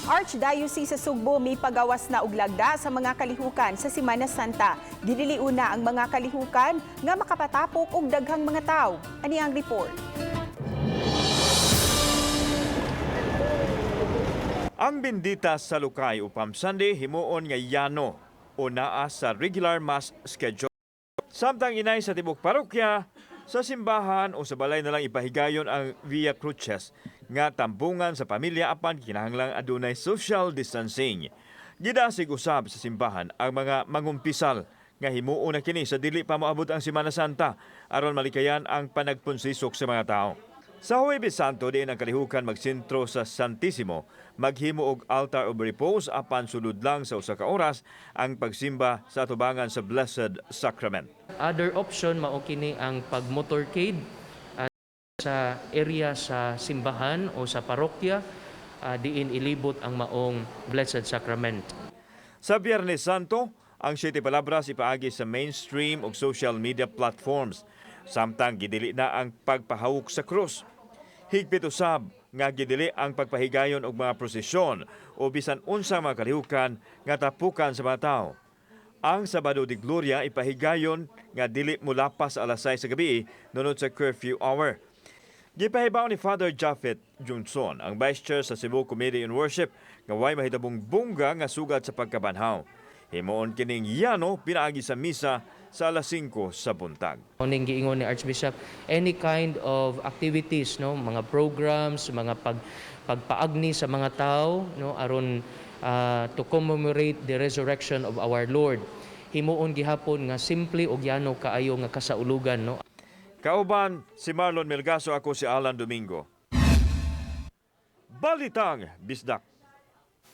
Archdiocese sa Sugbo may pagawas na og lagda sa mga kalihukan sa Semana Santa. Gidili una ang mga kalihukan nga makapatapok og daghang mga tawo. Ani ang report. Ang bendita sa Lukay o Palm Sunday himuon nga yano o naa sa regular mass schedule. Samtang inay sa tibok parokya, sa simbahan o sa balay na lang ipahigayon ang Via Crucis nga tambungan sa pamilya apan kinahanglang adunay social distancing. Gidasig usab sa simbahan ang mga mangumpisal nga himuon na kini sa dili pa moabot ang Semana Santa aron malikayan ang panagpunsisok sa mga tao. Sa Huwebes Santo diin ang kalihukan magsentro sa Santisimo, maghimo og altar of repose apan sulod lang sa usa ka oras ang pagsimba sa atubangan sa Blessed Sacrament. Other option mao kini ang pagmotorcade sa area sa simbahan o sa parokya diin ilibot ang maong Blessed Sacrament. Sa Biyernes Santo, ang Siete Palabras ipaagi sa mainstream ug social media platforms. Samtang gidili na ang pagpahawok sa krus. Higpit usab nga gidili ang pagpahigayon og mga prosesyon o bisan unsa mga kalihukan nga tapukan sa mga tao. Ang Sabado de Gloria ipahigayon nga dili mulapas alas 6 sa gabi nunod sa curfew hour. Gipahibaw ni Father Japhet Johnson, ang Vice Chair sa Cebu Committee on Worship, nga way mahitabong bongga nga sugat sa pagkabanhaw. Himuon kining yano pinaagi sa misa sa alas 5 sa buntag. Ning giingon ni Archbishop, any kind of activities, no, mga programs, mga pagpaagni sa mga tao, no, aron to commemorate the resurrection of our Lord. Himuon gihapon nga simple ug yano kaayo nga kasaulugan, no. Kauban si Marlon Melgaso, ako si Alan Domingo. Balitang Bisdak.